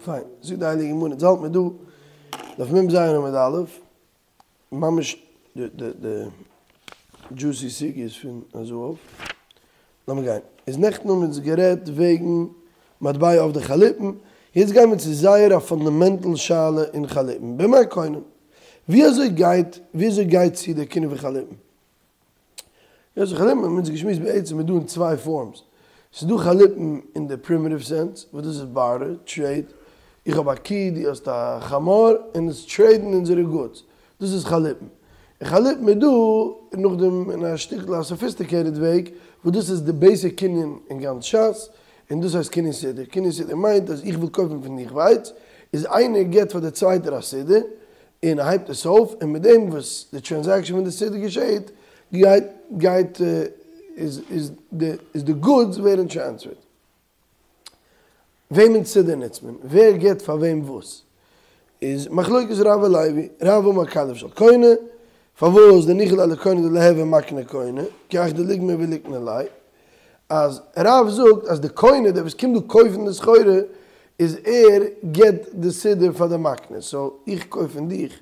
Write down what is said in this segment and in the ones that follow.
פיין, זאגט די הייליגע גמרא, אונז האלט מיר דא, דף מ ז עמוד א', ממש די די די דזשוסי סוגיות פון הזהב, לאמיר גיין, איז נעכטן האבן אונז גערעדט וועגן מטבע אויף די חליפין, יעצט גייען מיר צו זייער א פאנדאמענטל שאלה אין חליפין, במה קונין? ווי אזוי גייט ווי אזוי גייט צו די קנין פון חליפין? יא סאו חליפין האבן אונז געשמועסט בעצם איז דא אין צוויי פארמס, ס'איז דא חליפין אין די פרימיטיוו סענס וואס דאס איז בארטער, טרעיד, איך האב א קי דו האסט א חמור און אונז טרעידן אונזערע גודס, דאס איז חליפין. און חליפין איז דא נאכדעם אין א שטיקל א סאפיסטיקעיטעד וועג וואס דאס איז די בעיסיק קנין אין גאנץ שס, און דאס הייסט קנין סודר. קנין סודר מיינט אז איך וויל קויפן פון דיך ווייץ, איז איינער געבט פאר די צווייטער א סודר, און ער הייבט עס אויף, און מיט דעם וואס די טרענזעקשאן פון די סודר געשעהט, גייט גייט איז איז די איז די גודס ווערן טרענספערט. וועמענס סודר נוצט מען? ווער גיבט פאר וועם וואס? איז מחלוקת רב ולוי, רב אמר כליו של קונה, פארוואס דניחא ליה לקונה דליהוי מקנה קונה, כי היכי דליגמר וליקני ליה, אז רב זאגט אז די קונה, דער וואס קומט דא קויפן די סחורה, איז ער געבט די סודר פאר די מקנה, סאו איך קויף פון דיך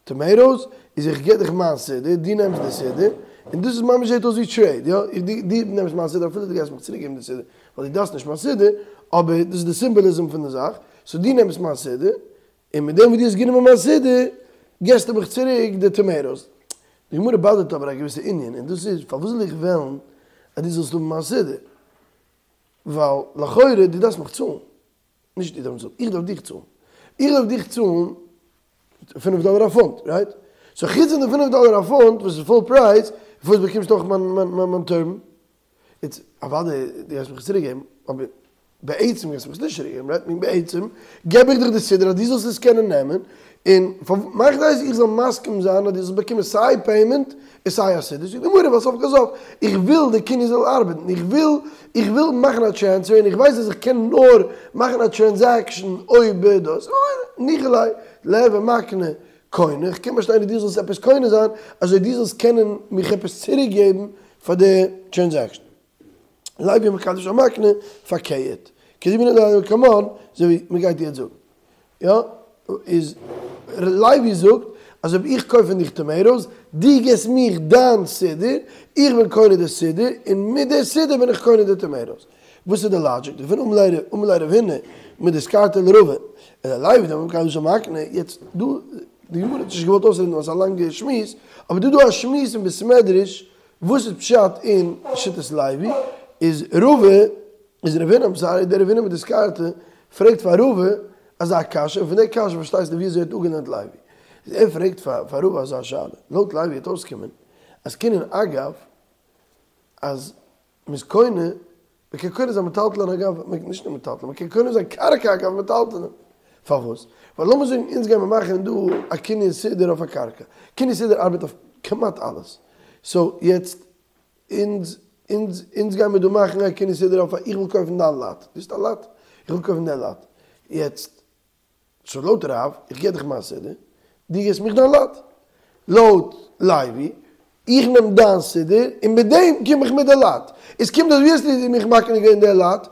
טאמעיטאס, איז איך געב דיך מיין סודר, דו נעמסט די סודר, און דאס איז ממש זעט אויס ווי טרעיד, יא, איך דו דו נעמסט מיין סודר אפילו דו גייסט מיך צוריק געבן די סודר, ווייל דו דארפסט נישט מיין סודר, אבער דאס איז די סימבאליזם פון די זאך, סאו דו נעמסט מיין סודר, און מיט דעם וואס דו האסט גענומען מיין סודר, געסטו מיך צוריק די טאמעיטאס. די גמרא באדערט אבער א געוויסע ענין, און דאס איז, פארוואס זאל איך וועלן אז דו זאלסט האבן מיין סודר? ווייל לכאורה דו דארפסט מיך צאלן. נישט דו דארפסט מיך צאלן, איך דארף דיך צאלן. איך דארף דיך צאלן פינף דאלער א פונט, רייט? סאו חוץ פון די פינף דאלער א פונט וואס איז פול פרייז, פארוואס באקומסטו אויך מיין טורבן? איצט, אוודאי דו גייסט מיך עס צוריק געבן, אבער בעצם גייסטו מיך עס נישט צוריק געבן, רייט? מיין בעצם געב איך דיך די סודר אז דו זאלסט עס קענען נעמען, און מאך דאס איך זאל מסכים זיין אז דו זאלסט באקומען סיי פעימענט און סיי א סודר, זאגט די גמרא ווייל סוף כל סוף איך וויל די קנין זאל ארבעטן, איך וויל איך וויל מאכן א טרענספער און איך ווייס אז איך קען נאר מאכן א טרענזעקשאן אויב דאס, ניחא ליה, ליהוי מקנה קונה, איך קען באשטיין אז דו זאלסט עפעס קונה זיין, אזוי דו זאלסט קענען מיך עפעס צוריק געבן פאר די טרענזעקשאן. לוי אמר כליו של מקנה, פארקערט. כדאמרינן לקמן, אזוי ווי מען גייט יעצט זאגן. יא, איז לוי זאגט אז אויב איך קויף פון דיך טאמעיטאס, דו געסט מיך דיין סודר, איך בין קונה די סודר, און מיט די סודר בין איך קונה די טאמעיטאס. וואס איז די לאגיק דערפון? אמר ליה רב הונא מדיסקרתא לרבא, וללוי דאמר כליו של מקנה, יעצט דא, די גמרא האט נישט געוואלט אויסרעדן ווייל ס'איז א לאנגע שמועס, אבער דא דא א שמועס אין בית מדרש וואס איז פשט אין שיטת לוי, איז רבא, איז רב הונא, סארי, דער רב הונא מדיסקרתא פרעגט פאר רבא אזא קשיא, און פון די קשיא פארשטייסטו ווי אזוי ער האט אפגעלערנט לוי, איז ער פרעגט פאר רבא אזא שאלה, לויט לוי וועט אויסקומען אז קנין אגב אז מ'איז קונה, מ'קען קונה זיין מטלטלין אגב, נישט נאר מטלטלין, מ'קען קונה זיין קרקע אגב מטלטלין. פארוואס? ווייל לאמיר זאגן אונז גיימיר מאכן דא א קנין סודר אויף א קרקע. קנין סודר ארבעט אויף כמעט אלעס. סאו יעצט אונז אונז אונז גיימיר דא מאכן א קנין סודר אויף א איך וויל קויפן דיין לאט. דו האסט א לאט? איך וויל קויפן דיין לאט. יעצט סאו לויט רב, איך גיב דיך מיין סודר, דו גיבסט מיך דיין לאט. לויט לוי, איך נעם דיין סודר, און מיט דעם קום איך מיט די לאט. איז קומט אויס ווי האסטו מיך מקנה געווען די לאט?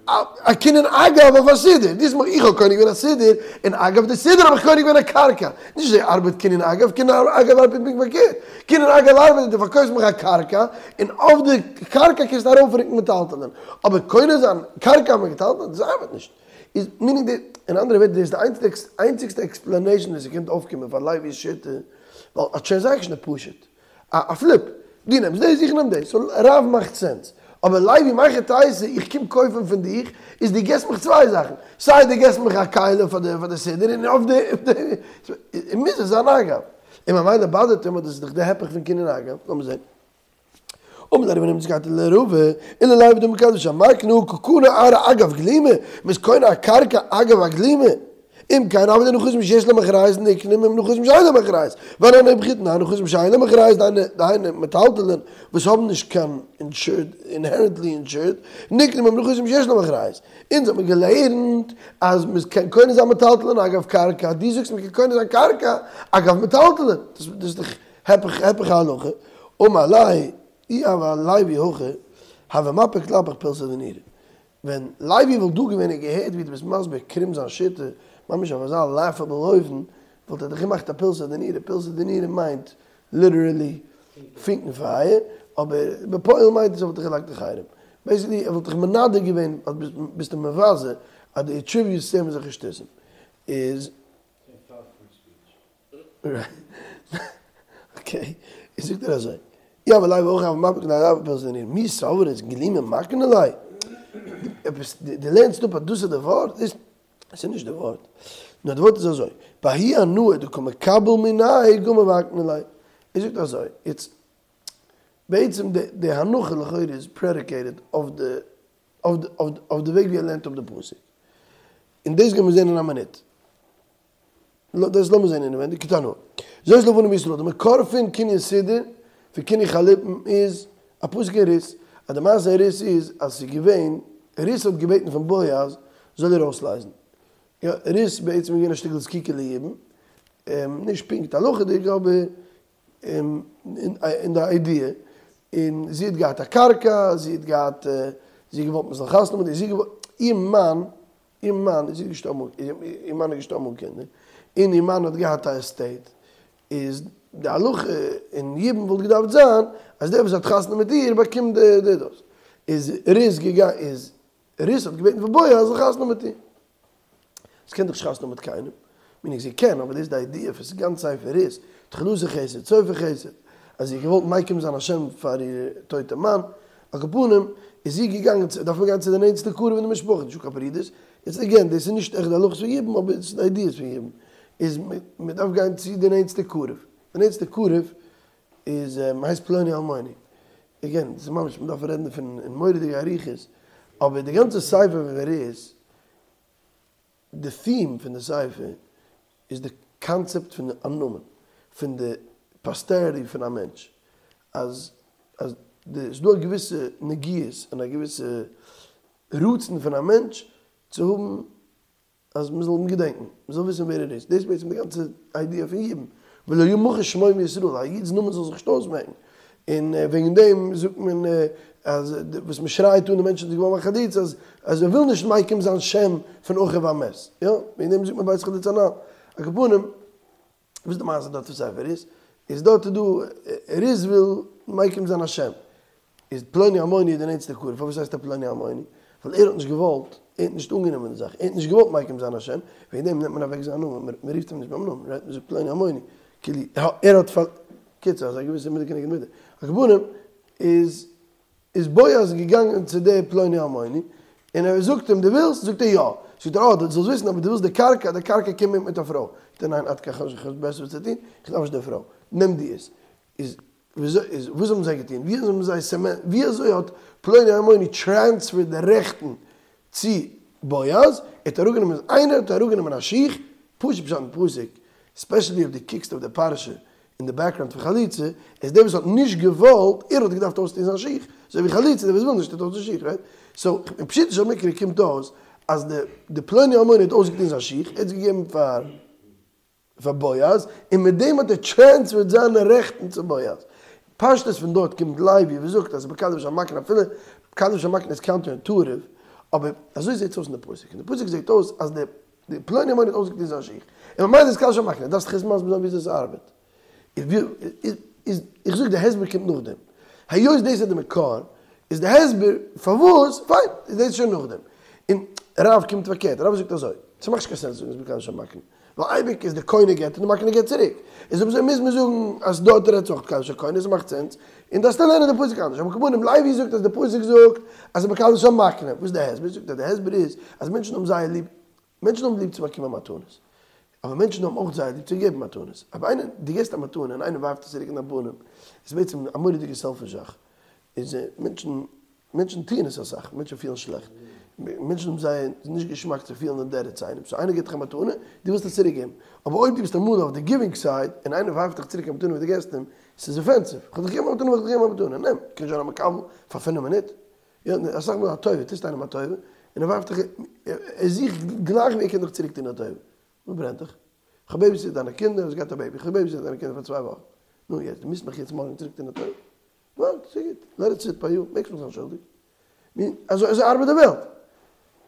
א קנין אגב אויף א סודר. דו האסט מיך, איך האב קונה געווען א סודר, און אגב די סודר האב איך קונה געווען א קרקע. נישט אזוי ארבעט קנין אגב, קנין אגב ארבעט פונקט פארקערט. קנין אגב ארבעט אז דו פארקויפסט מיך א קרקע, און אויף די קרקע קענסטו ארויפרוקן מטלטלין. אבער קונה זיין קרקע מיט מטלטלין, דאס ארבעט נישט. איז מיענינג די, אין אנדערע ווערטער דאס איז די איינציגסטע עקספלענעישאן וואס ס'קען אויפקומען פאר לוי'ס שיטה, ווייל א טרענזעקשאן איז פשוט, א פליפ, דו נעמסט דאס איך נעם דאס, סאו רב מאכט סענס, אבער לוי מהיכי תיתי איך קום קויפן פון דיך, איז דו געסט מיך צוויי זאכן, סיי דו געסט מיך א כלי פאר די פאר די סודר און אויף די, מוז עס זיין אגב, און ממילא באדערט אים אז דאס איז דאך די היפך פון קנין אגב, לאמיר זען. אמר ליה רב הונא מדיסקרתא לרבא, וללוי דאמר כליו של מקנה קא קני ארעא אגב גלימא, מ'איז קונה א קרקע אגב א גלימא, אם כן עבדי נכסים שיש להם אחריות נקנים עם נכסים שאין להם אחריות, ואנן איפכא תנן נכסים שאין להם אחריות דהיינו מטלטלין וואס האבן נישט קיין אינשורד אינהערענטלי אינשורד נקנים עם נכסים שיש להם אחריות, אונז האט מען געלערנט אז מ'קען קונה זיין מטלטלין אגב קרקע, דו זאגסט מ'קען קונה זיין קרקע אגב מטלטלין, דאס איז דאך היפך היפך ההלכה, אמר ליה, אי הוה לוי הכי, הוה מפיק לפך פולסא דנורא. ווען לוי וואלט דא געווען און געהערט ווי דו ביסט מסביר קרום זיין שיטה, ממש אויף אזא לעפעבל אופן, וואלט ער דיך געמאכט א פולסא דנורא, פולסא דנורא מיינט ליטערעלי פונקן פייער, אבער בפועל מיינט עס ער וואלט דיך געלייגט אין חרם. בעיסיקלי ער וואלט דיך מנדה געווען אז ביסט אים מבזה אז דו עטריביוטסט אים אזעלכע שטותים. איז. אקעי, איז זאגט ער אזוי, אי הוה לוי הכי הוה מפיק ליה רביה פולסא דנורא, מי סברת גלומי מקני ליה? עפעס דו לערנסט אפ אז דאס איז די ווארט? דאס איז נישט די ווארט, נאר די ווארט איז אזוי, בההיא הנאה דקא מקבל מיניה גמר ואקני ליה, ער זאגט אזוי, יעצט בעצם די הנחה לכאורה איז פרעדיקעיטעד אויף די אויף די וועג ווי ער לערנט אפ די פסוק, און דאס גיימיר זען אין א מינוט. דאס לאמיר זען אינעווענדיג כתנאי. זאת לבנים בישראל, די מקור פון קנין סודר, פון קנין חליפין איז א פסוק אין רות, אז די מעשה אין רות איז אז ס'איז געווען, רות האט געבעטן פון בועז זאל איר אויסלייזן. יא, רות בעצם איז געווען א שטיקל זקוקה ליבום, נישט פונקט הלכה'דיג אבער אין די איידיע, און זי האט געהאט א קרקע, זי האט געהאט, זי האט געוואלט מ'זאל חתונה האבן מיט איר, זי האט געוואלט, איר מאן איר מאן איז געשטארבן, איר מאן איז געשטארבן אן קינדער, און איר מאן האט געהאט א עסטעיט, איז די הלכה אין יבום וואלט געדארפט זיין אז דער וואס האט חתונה מיט איר באקומט די דאס, איז רות געגאנגען, איז רות האט געבעטן פון בועז זאל חתונה מיט איר, זי קען דאך נישט חתונה מיט קיינעם, מיינינג זי קען, אבער דאס איז די איידיע פון גאנץ ספר רות, תחילתו חסד סופו חסד, אז זי האט געוואלט מקים זיין א שם פאר איר טויטע מאן, על כל פנים איז זי געגאנגען צו, דארף מען גיין צו די נענטסטע קרוב אין די משפחה, נישטא קיין ברודערס, יעצט עגעין דאס איז נישט עכט די הלכות פון יבום אבער עס איז די איידיעס פון יבום, איז מען דארף גיין צו די נענטסטע קרוב, די נענטסטע קרוב איז הייסט פלוני אלמוני, עגעין דאס איז ממש מען דארף רעדן דערפון אין מורא'דיגע אריכות, אבער די גאנצע ספר פון רות די theme פון די ספר איז די קאנצעפט פון א נאמען, פון די פאסטעריטי פון א מענטש, אז אז די ס'איז דא א געוויסע נגיעות און א געוויסע רצון פון א מענטש צו האבן אז מ'זאל אים געדענקן, מ'זאל וויסן ווער ער איז, דאס איז בעצם די גאנצע איידיע פון יבום, ולא ימחה שמו מישראל, א איד'ס נאמען זאל זיך נישט אויסמעקן, און וועגן דעם זאגט מען אז וואס מען שרייט אן די מענטשן וואס געווארן א חלוץ אז אז ער וויל נישט מקים זיין שם פון אחיו המת, יא, וועגן דעם זאגט מען בית חלוץ הנ"ל. על כל פנים, וואס איז די מעשה דארט פון ספר רות? איז דארט איז דא רות וויל מקים זיין א שם, איז פלוני אלמוני די נענטסטע קרוב, פארוואס הייסט ער פלוני אלמוני? ווייל ער האט נישט געוואלט, ער האט נישט אנגענומען די זאך, ער האט נישט געוואלט מקים זיין א שם, וועגן דעם נעמט מען אוועק זיין נאמען, מען רופט אים נישט ביים נאמען, מען זאגט פלוני אלמוני, כאילו ער האט פאר. קיצור, אזא געוויסע מידה כנגד מידה. על כל פנים, איז איז בועז געגאנגען צו די פלוני אלמוני, און ער זאגט אים, דו ווילסט? זאגט ער, יא. זאגט ער, אה, דו זאלסט וויסן, אבער דו ווילסט די קרקע, די קרקע קומט מיט מיט א פרוי. זאגט ער, ניין, עד כאן, כ'האב נישט בעסערס צו טון, איך דארף נישט די פרוי, נעם דו עס. איז וויאזוי איז וואס האבן זיי געטון? ווי אזוי האבן זיי סעמענט ווי אזוי האט פלוני אלמוני טרענספערט די רעכטן צו בועז? ער האט אראפגענומען איינער האט אראפגענומען א שיך, פשוט פשט אין פסוק, ספעשעלי אויב דו קוקסט אויף די פרשה אין די בעקגראונד פון חליצה, איז דער וואס האט נישט געוואלט, ער האט געדארפט אויסטון זיין שיך, אזוי ווי חליצה דער וואס וויל נישט טוט אויס די שיך, רייט? סאו אין פשוטו של מקרא קומט אויס אז די די פלוני אלמוני האט אויסגעטון זיין שיך, ער האט עס געגעבן פאר פאר בועז, און מיט דעם האט ער טרענספערט זיינע רעכטן צו בועז. פשטות פון דארט קומט לוי וואס זאגט אז בכליו של מקנה אפילו כליו של מקנה איז קאונטער אינטואיטיוו, אבער אזוי זעט עס אויס אין די פסוק, אין די פסוק זעט אויס אז די די פלוני אלמוני האט אויסגעטון זיין שיך, און ממילא איז כליו של מקנה, דארפסט דיך מסביר זיין וויאזוי עס ארבעט. איז איך זאג די הסבר קומט נאכדעם, היות דאס איז די מקור, איז די הסבר פארוואס, פיין, איז דאס שוין נאכדעם. און רב קומט פארקערט, רב זאגט אזוי, ס'מאכט נישט קיין סענס צו זאגן אז בכליו של מקנה, ווייל אייביג איז די קונה געט און די מקנה געט צוריק, איז אויב אזוי מוז מען זאגן אז דארט רעדט זיך אויך כליו של קונה, ס'מאכט סענס, און דארפסטו לערנען די פסוק אנדערש, על כל פנים לוי זאגט אז די פסוק זאגט אז בכליו של מקנה, וואס איז די הסבר? זאגט ער די הסבר איז אז מענטשן האבן זייער ליב, מענטשן האבן ליב צו באקומען מתנות, אבער מענטשן האבן אויך זייער ליב צו געבן מתנות, אויב איינער, דו געבסט א מתנה און איינער ווארפט עס צוריק אין דיין פנים, איז בעצם א מורא'דיגע סעלפיש זאך, איז מענטשן, מענטשן טוען עס אסאך, מענטשן פילן שלעכט, מענטשן האבן זייער נישט געשמאק צו פילן אינדעבטעד צו איינעם, סאו איינער געבט דיך א מתנה, דו ווילסט עס צוריק געבן, אבער אויב דו ביסט אמאל אויף די גיווינג סייד, און איינער ווארפט דיך צוריק א מתנה וואס דו געבסט אים, ס'איז אפענסיוו, כ'האב דיך געגעבן א מתנה וויל איך דיך געבן א מתנה, נעם, קענסט זיין א מקבל פאר פינף מינוט, יא, אסאך מאל א טובה, טוסט איינעם א טובה, און ער ווארפט דיך, ער זוכט גלייך ווי ער קען דיך צוריק טון א טובה, וואס ברענט דיך? כ'האב בעיביסיט דיינע קינדער, האסט געהאט א בעיבי, כ'האב בעיביסיט דיינע קינדער פאר צוויי וואכן, נו יעצט, דו מוזט מיך יעצט מארגן צוריק טון א טובה? ווארט, ס'איז גוט, לעט איט סיט ביי יו, מעגסט מיך זיין שולדיג. אזוי ארבעט די וועלט.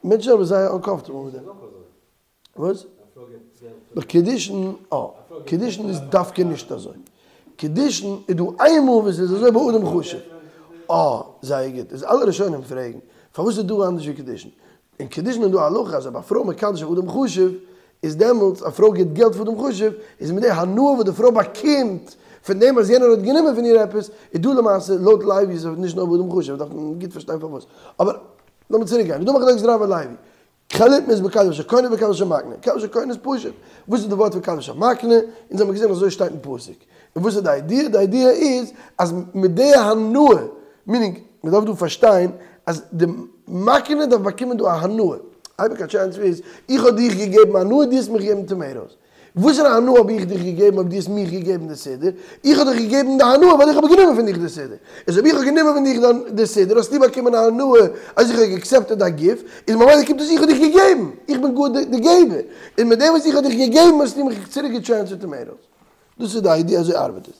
מענטשן זענען אבער זייער אנקאמפארטעבל מיט דעם. וואס? ביי קידושין, אה, קידושין איז דווקא נישט אזוי. קידושין איז דא איין מאל וואס איז אזוי ביי אדם חשוב. אה, זייער גוט. איז אלע ראשונים פרעגן, פארוואס איז דא אנדערש ווי קידושין? אין קידושין איז דא א הלכה אז אויב א פרוי מקדש אדם חשוב, איז דעמאלטס א פרוי גיט געלט פאר אדם חשוב, איז מיט די הנאה וואס די פרוי באקומט פון דעם אז יענער האט גענומען פון איר עפעס, איז דא למעשה לויט לוי איז עס נישט נאר ביי אדם חשוב, דארף מען גוט פארשטיין פארוואס. אבער לאמיר צוריק גיין, איז דא מחלוקת רב און לוי. חליפין איז בכלב של קונה ובכלב של מקנה, כלב של קונה איז פשוט, וואס איז די ווארט פון כלב של מקנה? אונז האבן געזען אזוי שטייט אין פסוק, און וואס איז די איידיע? די איידיע איז אז מיט די הנאה, מינינג, מען דארף דא פארשטיין אז די מקנה דארף באקומען דא א הנאה, אייביג א טשענס איז, איך האב דיך געגעבן הנאה, דו האסט מיך געגעבן טאמעיטאס. וואסערע הנאה האב איך דיך געגעבן אויב דו האסט מיך געגעבן די סודר? איך האב דיך געגעבן די הנאה ווייל איך האב גענומען פון דיך די סודר. איז אויב איך האב גענומען פון דיך די סודר האסטו באקומען א הנאה אז איך האב עקסעפטעד דיין גיפט, איז ממילא קומט אויס איך האב דיך געגעבן, איך בין גאר די געבער, און מיט דעם וואס איך האב דיך געגעבן האסטו מיך צוריק געטרענספערט טאמעיטאס. דאס איז די איידיע אזוי ארבעט עס.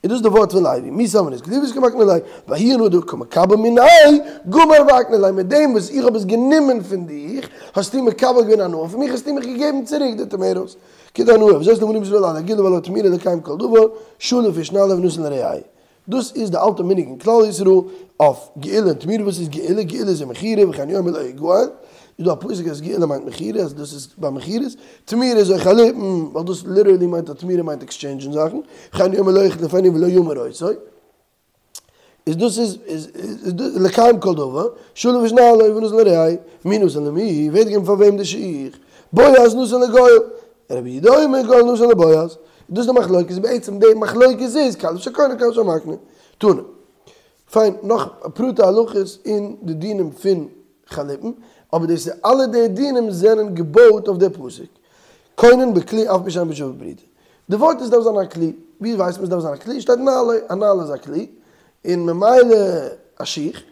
און דאס איז די ווארט פון לוי, מי סמרית כתיבת קמקנה ליה, וההוא הנאה דקא מקבל מיניה, גמר ואקנה ליה, מיט דעם וואס איך האב עס גענומען פון דיך, האסטו מקבל געווען הנאה פון מיך, האסטו מיך געגעבן צוריק די טאמעיטאס. כדהנאה, וזאת למדו ישראל על הגאולה ועל התמורה לקיים כל דבר, שלף איש נעלו ונתן לרעהו. דאס איז די אלטע מנהג אין כלל ישראל אויף גאולה און תמורה, וואס איז גאולה? גאולה איז מכירה וכן יאמר לא יגאל, איז דא א פסוק אז גאולה מיינט מכירה אז דאס איז ביי מכירות, תמורה איז אויך חליפין ווייל דאס ליטערלי מיינט אז תמורה מיינט עקסטשעינדזשן זאכן, וכן יאמר לא יחליפנו ולא ימיר אותו, איז דאס איז איז דאס לקיים כל דבר, שלף איש נעלו ונתן לרעהו, מי נתן למי, ווער האט געגעבן פאר וועם די שיך, בועז נתן לגואל, רבי יהודה אומר גואל נתן לבועז, דאס איז די מחלוקת, בעצם די מחלוקת איז כלב של קונה כלב של מקנה. תנא. פיין, נאך פרטי הלכות אין די דינים פון חליפין, אבער דאס איז אלע די דינים זענען געבויט אויף די פסוק. קונין בכלי אף על פי שאין בו שווה פרוטה. די ווארט איז דארף זיין א כלי. ווי ווייסט מען עס דארף זיין א כלי? שטייט נעלו, א נעל איז א כלי, און ממילא א שיך,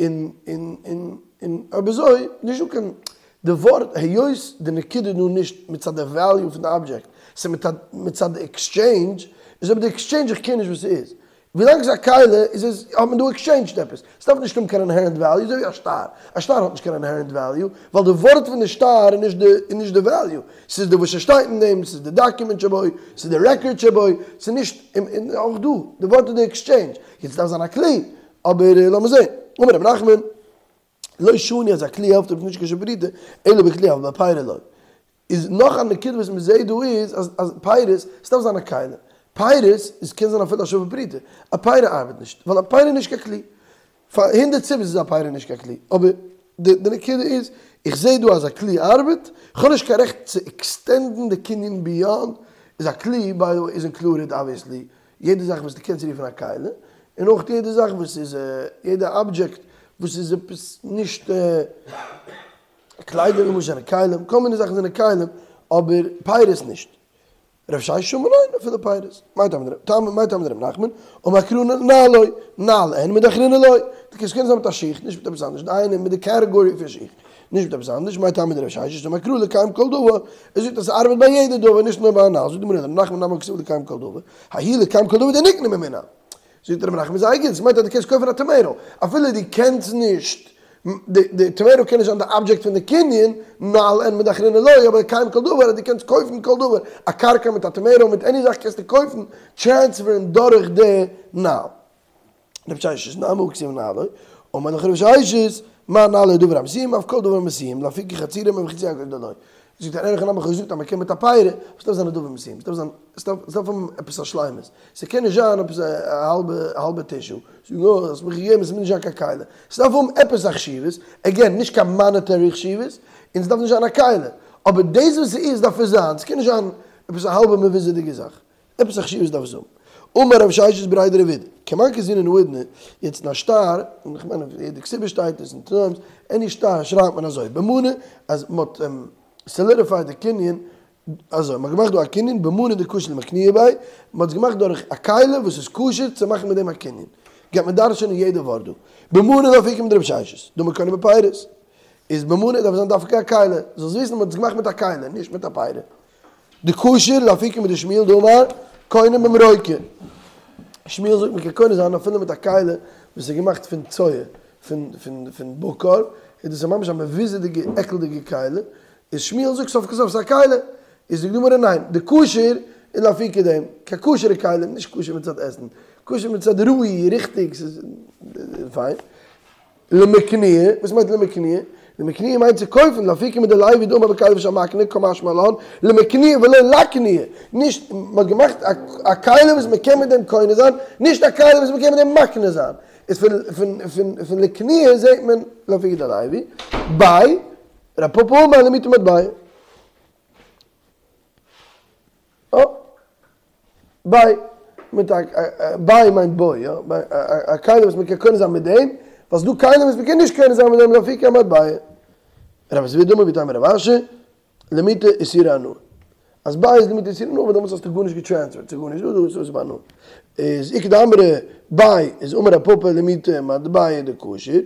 און און און און אויב אזוי נישט דא קיין די ווארט היות די נקודה איז דא נישט מצד די וועליו פון די אבדזשעקט ס'איז מצד די עקסטשעינדזש איז אויב די עקסטשעינדזש איך קעיר נישט וואס ס'איז ווילאנג ס'איז א כלי איז עס האט מען דא עקסטשעינדזשד עפעס ס'דארף נישט האבן קיין אינהערענט וועליו אזוי ווי א שטר א שטר האט נישט קיין אינהערענט וועליו ווייל די ווארט פון די שטר איז נישט די איז נישט די וועליו ס'איז די וואס ס'שטייט אין דעם ס'איז די דאקומענט שבו ס'איז די רעקארד שבו ס'איז נישט און אויך דא די ווארט איז די עקסטשעינדזש יעצט דארף זיין א כלי אבער לאמיר זעהן, אמר רב נחמן, לא שנו אז א כלי העלפט אויב נישט קיין שווה פרוטה, אלא בכלי אבל בפירי לא. איז נאך א נקודה וואס מען זעהט דא איז אז אז פירות, ס'דארף זיין א כלי, פירות איז קען זיין אפילו א שווה פרוטה, א פירי ארבעט נישט, ווייל א פירי איז נישט קיין כלי. פאר הונדערט סיבות איז א פירי נישט קיין כלי, אבער די די נקודה איז, איך זעה דא אז א כלי ארבעט, איך האב נישט קיין רעכט צו עקסטענדן די קנין ביאנד, איז א כלי ביי די וועי איז אינקלודעד אבוויעסלי יעדע זאך וואס דו קענסט רופן א כלי, און אויך יעדע זאך וואס איז, יעדע אבדזשעקט וואס איז עפעס נישט, קליידער למשל זענען כלים, כל מיני זאכן זענען כלים, אבער פירות נישט. רב ששת אמר ניין, אפילו פירות. מאי טעמא דרב נחמן, אמר קרא נעלו, נעל אין מידי אחרינא לא. דו קענסט קונה זיין מיט א שיך, נישט מיט עפעס אנדערש, דהיינו מיט די קעטעגארי פון שיך. נישט מיט עפעס אנדערש, מאי טעמא דרב ששת אמר קרא לקיים כל דבר, ער זאגט אז ס'ארבעט ביי יעדע דבר נישט נאר ביי א נעל, זאגט די גמרא רב נחמן נמי הא כתיב לקיים כל דבר, ההוא לקיים כל דבר דניקני ממינן. זאגט רב נחמן זייער גוט, עס מיינט אז דו קענסט קויפן א טאמעיטא, אפילו דו קענסט נישט, די טאמעיטא קען נישט זיין די אבדזשעקט פון די קנין, נעל אין מידי אחרינא לא, אבער לקיים כל דבר אז דו קענסט קויפן כל דבר, א קרקע מיט א טאמעיטא מיט עני זאך קענסטו קויפן, טרענספערן דורך די נעל. רב ששת נמי הא כתיב נעלו, אמר לך רב ששת, מה נעלו דבר המסוים, אף כל דבר מסוים, לאפוקי חצוצרה ובחצוצרה דלא. זאגט ער אין הכי נמי כ'האב געזאגט אז מ'קען מיט א פירי, עס דארף זיין א דבר מסוים, עס דארף זיין, עס דארף, עס דארף האבן עפעס א שלימות, ס'קען נישט זיין עפעס א האלבע, א האלבע טישו, זאגן אה האסט מיך געגעבן עס מוז נישט זיין קיין כלי, עס דארף האבן עפעס א חשיבות, עגעין נישט קיין מאנעטערי חשיבות, און עס דארף נישט זיין א כלי, אבער דאס וואס ס'איז דארף עס זיין, ס'קען נישט זיין עפעס א האלבע מבוזה'דיגע זאך. עפעס א חשיבות דארף עס האבן. אמר רב ששת בריה דרב אידי, כמאן כתבינן האידנא, יעצט אין א שטר, און איך מיין אויף יעדע כתובה שטייט עס אין תנאים, עני שטר שרייבט מען אזוי, במנה אז מען האט סאלידיפייד די קנין, אזוי, מען האט געמאכט דא א קנין במנה דכשר למקנויי ביה, מען האט עס געמאכט דורך א כלי וואס איז כשר צו מאכן מיט דעם א קנין. גייט מען דרש'ענען יעדע ווארט דא. במנה לאפוקי מדרב ששת, דאמר קונין בפירות. איז במנה דארף זיין דווקא א כלי, זאלסט וויסן מען האט עס געמאכט מיט א כלי, נישט מיט א פירי. דכשר לאפוקי מדשמואל דאמר קונין במרוקע. שמואל זאגט מען קען קונה זיין אפילו מיט א כלי וואס איז געמאכט פון צואה פון פון פון בקר. איז דאס ממש א מבוזה'דיגע עקלדיגע כלי, איז שמואל זאגט סוף כל סוף ס'איז א כלי, איז זאגט די גמרא ניין, די כשר איז לאפוקי דעם, קיין כשר'ע כלים, נישט כשר מצד עסן, כשר מצד ראוי, ריכטיג, ס'איז פיין. למקנויי, וואס מיינט למקנויי? למקנויי מיינט צו קויפן, לאפוקי מדלוי דאמר בכלים של מקנה, קא משמע לן, למקנויי ולא לקנויי, נישט, מען האט געמאכט א כלי וואס מען קען מיט דעם קונה זיין, נישט א כלי וואס מען קען מיט דעם מקנה זיין. איז פון פון לקנויי זעהט מען לאפוקי דלוי, בי, רב פפא אמר למעוטי מטבע. אה. ביי, מיט א, ביי מיינט בוי, יא, א כלי וואס מ'קען קונה זיין מיט דעם, ווייל ס'דא כלים וואס מ'קען נישט קונה זיין מיט דעם לאפוקי אמטבע. רב זביד אמר ואיתימא רב אשי, למעוטי איסורי הנאה. אז ביי איז למעוטי איסורי הנאה, ווייל דעמאלטס האסטו גארנישט געטרענספערט, ס'איז גארנישט דא, דא איז בהנאה. איז איכא דאמרי ביי איז אמר רב פפא למעוטי מטבע דכשר.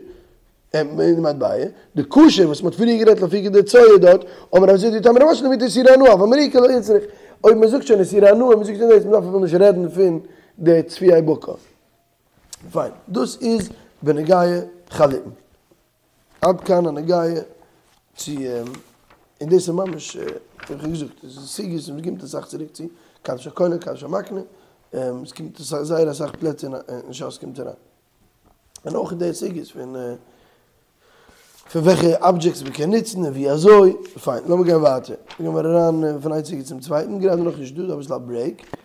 מטבע, דכשר וואס מ'האט פריער גערעדט לאפוקי די צואה דארט, אמר רב זביד ואיתימא רב אשי למעוטי איסורי הנאה, אבל מריקה לא איצטריך, אויב מ'זאגט שוין איסורי הנאה, מ'זאגט שוין דאס, מ'דארף אפילו נישט רעדן פון די צפועי בקר. פיין, דאס איז בנוגע חליפין. עד כאן הנוגע צו, און דאס איז ממש, ווי איך האב געזאגט, עס איז סוגיות און מ'קומט אסאך צוריק צו, כלב של קונה, כלב של מקנה, עס קומט זייער אסאך פלעצער אין שס קומט אריין. און אויך די סוגיות פון פון וועלכע אבדזשעקטס מען קען נוצן און ווי אזוי, פיין לאמיר גיין ווייטער, גייען מיר אריין פון איין סוגיא צום צווייטן, גראדע נאך נישט דא, דא אביסל א break,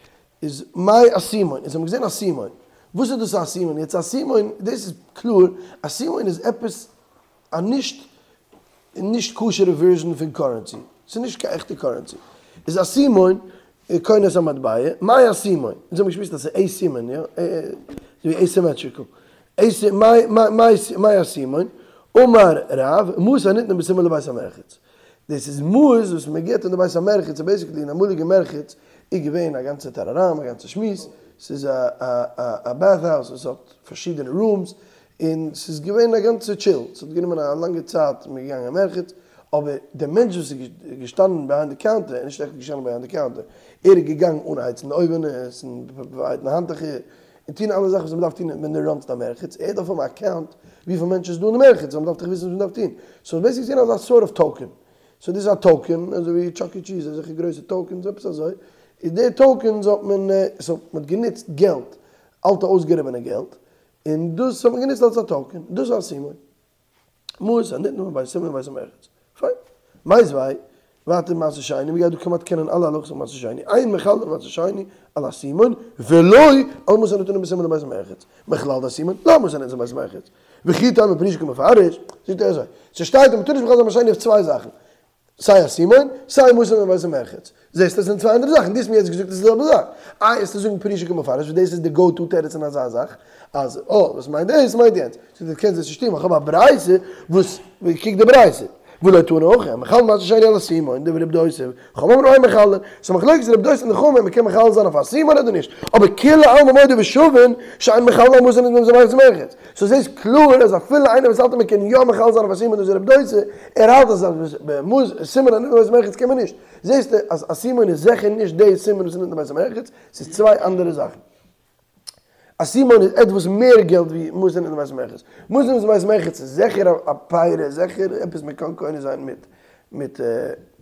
איז מאי אסימון, אונז האבן געזען אסימון, וואס איז דאס אסימון, יעצט אסימון, דאס איז קלאר, אסימון איז עפעס א נישט נישט כשר'ע version פון currency, ס'איז נישט קיין עכטע currency, איז אסימון קונה את המטבע, מאי אסימון, אונז האבן געשמועסט אז ס'איז א סימן, יא, אזוי ווי asymmetrical, מאי אסימון, אמר רב, מעות הניתנין בסימן לבית המרחץ, דאס איז מעות וואס מען גיבט אין די בית המרחץ, סאו basically אין אמאליגע מרחץ איז געווען א גאנצע טאראראם, א גאנצע שמועס, ס'איז א bath house וואס האט פארשידענע rooms, און ס'איז געווען א גאנצע chill, ס'האט גענומען א לאנגע צייט מ'איז געגאנגען אין מרחץ, אבער דער מענטש וואס איז געשטאנען behind די counter, ער איז נישט עכט געשטאנען behind די counter, ער איז געגאנגען אנהייצן די אויווענעס און בארייטן האנטוכער, און טון אלע זאכן וואס מ'דארף טון ווען דו run סט א מרחץ, ער דארף האבן א count וויפיל מענטשן איז דא אין די מרחץ, ווייל מ'דארף דאך וויסן וואס מ'דארף טון, סאו איז basically געווען אזא sort of token, סאו דאס איז א token, אזוי ווי Chuck E. Cheese, אזעלכע גרויסע tokens, עפעס אזוי, איז די tokens האט מען, סאו מ'האט גענוצט געלט, אלטע אויסגעריבענע געלט, און דאס האט מען גענוצט אלס א token, דאס איז אסימון. מעות הניתנין בסימן לבית המרחץ. פיין. מיתיבי, ווייטער מעשר שני, מ'גייט דא כמעט קענען אלע הלכות פון מעשר שני, אין מחללין מעשר שני על אסימון, ולא על מעות הניתנין בסימן לבית המרחץ. מכלל דאסימון, לא מעות הניתנין לבית המרחץ. וכי תימא פרושי קא מפרש, זאגט ער אזוי, ס'שטייט אז מ'טאר נישט מחלל זיין מעשר שני אויף צוויי זאכן, סיי אסימון, סיי מעות הניתנין בבית המרחץ. זעסט עס זענען צוויי אנדערע זאכן, דו האסט מיר יעצט געזאגט עס איז די זעלבע זאך. איי וועסטו זאגן פרושי קא מפרש וואס דאס איז די go to תירוץ אין אזא זאך, אז אה וואס מיינט דאס מיינט יענץ. זאגט ער קענסט דאס נישט טון ווייל כ'האב א ברייתא וואס קוק די ברייתא. ולא תנא הכי, המחלל מעשר שני על אסימון, דברי רב דוסא, וחכמים אומרים אין מחללין. ס'איז מחלוקת רב דוסא און די חכמים מ'קען מחלל זיין אויף אסימון אדער נישט, אבער כולי עלמא מודו ושוין שאין מחללין על מעות הניתנין בבית המרחץ. סאו זעסט קלאר אז אפילו איינער וואס האלט אז מען קען יא מחלל זיין אויף אסימון דאס איז רב דוסא, ער האלט אז סימן הניתן בבית המרחץ קען מען נישט. זעסטו אז אסימון איז זיכער נישט די סימן וואס איז ניתן בבית המרחץ, ס'איז צוויי אנדערע זאכן. אסימון איז עטוואס מער געלט ווי מעות הניתנין בבית המרחץ. מעות הניתנין בבית המרחץ איז זיכער א פירא, זיכער עפעס מען קען קונה זיין מיט מיט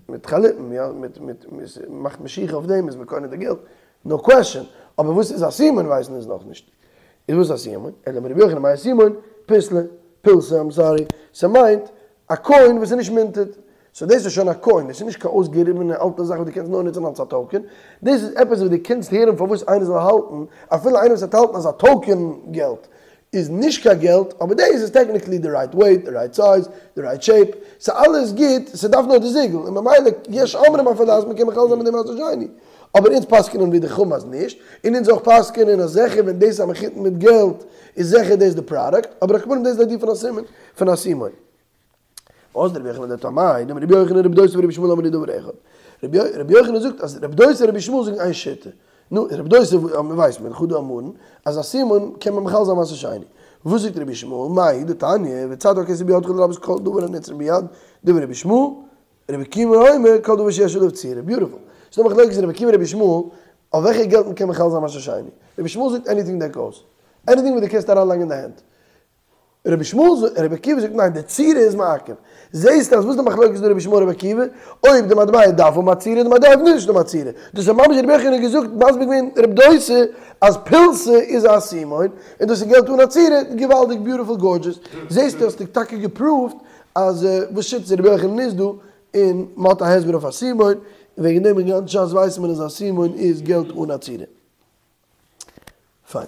מיט חליפין, יא, מיט מיט מ'מאכט משיכה אויף דעם איז מען קונה די געלט, no question, אבער וואס איז אסימון ווייסן אונז נאכנישט. איז וואס אסימון? אלא אמר רבי יוחנן מאי אסימון? פיסלא, פילסא, I'm sorry, ס'מיינט א coin וואס איז נישט minted. סאו דאס איז שוין א coin, דאס איז נישט קיין אויסגעריבענע אלטע זאך וואס דו קענסט נאר נוצן אלס א token, דאס איז עפעס וואס דו קענסט הערן פארוואס איינער זאל האלטן, אפילו איינער וואס וועט האלטן אז א token געלט איז נישט קיין געלט, אבער דאס איז technically די right weight, די right size, די right shape, ס'איז אלעס גוט, ס'דארף נאר די זיגל, און ממילא יש אומרים אפילו אז מ'קען מחלל זיין מיט דעם מעשר שני. אבער אונז פסק'נען ווי די חכמים אז נישט, און אונז אויך פסק'נען אז זיכער ווען דאס איז א מחותן מיט געלט איז זיכער דאס די product, אבער על כל פנים דאס איז די idea פון א סימן, פון אסימון. ואזדא רבי יוחנן לטעמיה, דאמר רבי יוחנן רבי דוסא ורבי ישמעאל אמרו דבר אחד. רבי יוחנן זאגט אז רבי דוסא און רבי ישמעאל זאגן איין שיטה. נו, רבי דוסא ווייסט מען, חדא אמרן, אז אסימון קען מען מחלל זיין מעשר שני. וואס זאגט רבי ישמעאל? מאי דתניא, וצד הכסף בידך לרבות כל דבר הנצרך ביד, דברי רבי ישמעאל, רבי עקיבא אומר כל דבר שיש עליו צורה, beautiful. ס'דא מחלוקת רבי עקיבא רבי ישמעאל אויף וועלכע געלט מ'קען מחלל זיין מעשר שני. רבי ישמעאל זאגט anything that goes. Anything וואס דו קענסט אריינלייגן אין די הענט. רבי ישמעאל זאגט, רבי עקיבא זאגט ניין די צורה איז מעכב. זעהסטו אז וואס די מחלוקת איז דא רבי ישמעאל רבי עקיבא? אויב די מטבע דארף האבן א צורה די מטבע נישט האבן א צורה. דאס האט ממש רבי יוחנן געזאגט מסביר געווען רב דוסא אז פולסא איז א אסימון און דאס איז געלט אן א צורה, געוואלדיג ביוטיפול גארדזשעס. זעהסטו האסטו טאקע געפראווט אז וואס שיטת רבי יוחנן איז דא און מ'האט א הסבר אויף אסימון און וועגן דעם אין גאנץ שס ווייסט מען אז אסימון איז געלט אן א צורה. פיין.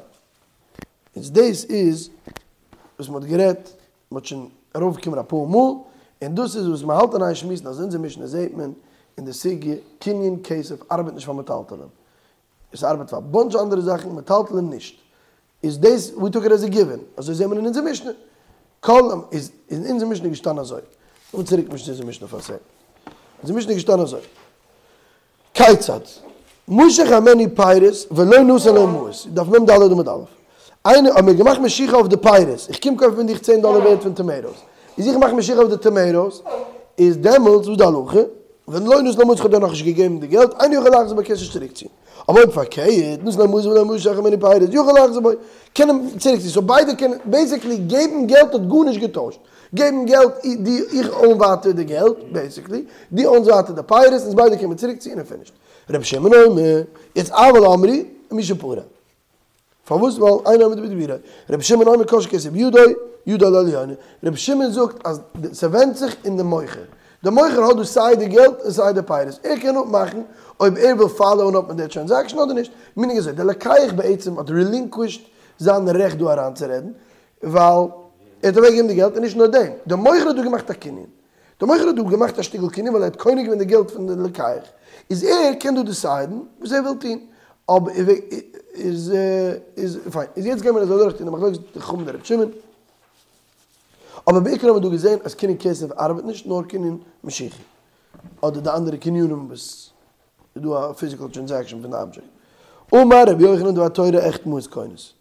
איז דאס איז וואס מ'האט גערעדט, מ'האט שוין ארויפגעקומען אפאר מאל, און דאס איז וואס מ'האלט אין איין שמועסן אז אונזער משנה זעהט מען אין די סוגיא קנין כסף ארבעט נישט פאר מטלטלין, עס ארבעט פאר א באנטש אנדערע זאכן, מטלטלין נישט. איז דאס ווי טוק איט עז א גיווען, אזוי זעהט מען אין אונזער משנה. כל איז אין אונזער משנה געשטאנען אזוי. לאמיר צוריק מישן אונזער משנה פאר א סעקנד. אונזער משנה איז געשטאנען אזוי. כיצד? משך הימנו פירות ולא נתן לו מעות, דף מ ד עמוד א', איינער האט מיר געמאכט משיכה אויף די פירות, איך קום קויפן פון דיך צען דאלער ווערט פון טאמעיטאס, איז איך מאך משיכה אויף די טאמעיטאס, איז דעמאלטס וואס איז די הלכה? ולא נתן לו מעות איך האב דיר נאכנישט געגעבן די געלט, אינו יכול לחזור בו קענסט נישט צוריק ציען, אבער אויב פארקערט, נתן לו מעות ולא משך הימנו פירות, יכול לחזור בו, קען אים צוריק ציען, סאו ביידע קענען, בעיסיקלי געבן געלט האט גארנישט געטוישט. געבן געלט, דו, איך אוין ווייטער די געלט, בעיסיקלי, דו אוינסט ווייטער די פירות, אונז ביידע קומען צוריק צו און פינישט. רבי שמעון אומר, יעצט אבל אמרו, מי שפרע. פארוואס? ווייל אינו עומד בדיבורו. רבי שמעון אומר כל שכסף בידו, ידו על העליונה. רבי שמעון זאגט אז ס'ווענדט זיך אין די מוכר. די מוכר האט דא סיי די געלט און סיי די פירות. ער קען אפמאכן אויב ער וויל פאלאוען אפ מיט די טרענזעקשאן אדער נישט. מינינג אזוי, די לוקח בעצם האט רילינקווישט זיין רעכט דא אריינצורעדן, ווייל ער האט אוועק געגעבן די געלט און נישט נאר דעם, דער מוכר האט דא געמאכט א קנין, דער מוכר האט דא געמאכט א שטיקל קנין ווייל ער האט קונה געווען די געלט פון די לוקח, איז ער קען דא דיסיידן וואס ער וויל טון, אבער איז איז פיין, איז יעצט גיימיר אזוי דורך טון די מחלוקת די חכמים און רבי שמעון, אבער בעיקר האבן מיר דא געזען אז קנין כסף ארבעט נישט נאר קנין משיכה, אדער די אנדערע קנינים וואס איז דא א פיזיקעל טרענזעקשאן פון די אבדזשעקט. אמר רבי יוחנן דבר תורה עכט מעות קונות.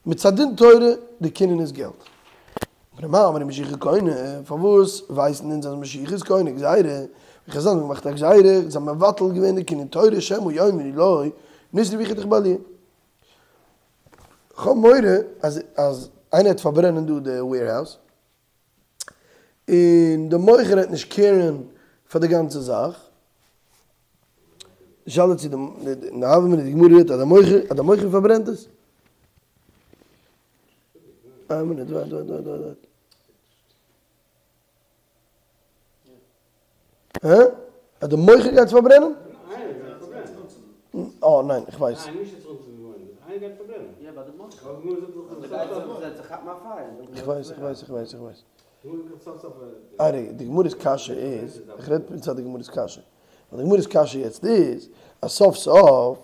מצד דין תורה די קנין איז געלט. מפני מה אמרו משיכה קונה, פארוואס ווייסן אונז אז משיכה איז קונה גזירה, ווי חזל האבן געמאכט א גזירה, זיי האבן מבטל געווען די קנין תורה שמא יאמרו לו נשרפו חיטיך בעלייה. כ'האב מורא אז אז איינער וועט פארברענען דא די וועירהאוז. און די מוכר העט נישט קעירן פאר די גאנצע זאך, די שאלה צו די הוה אמינא די גמרא רעדט אז די מוכר אז די מוכר פארברענט עס. איין מינוט ווארט ווארט ווארט ווארט. הא? אז די מוכר גייט עס פארברענען? אה ניין איך ווייס. איך ווייס איך ווייס איך ווייס איך ווייס. איין רגע, די גמרא'ס קשיא איז, איך רעד מצד די גמרא'ס קשיא. ווייל די גמרא'ס קשיא יעצט איז, אז סוף סוף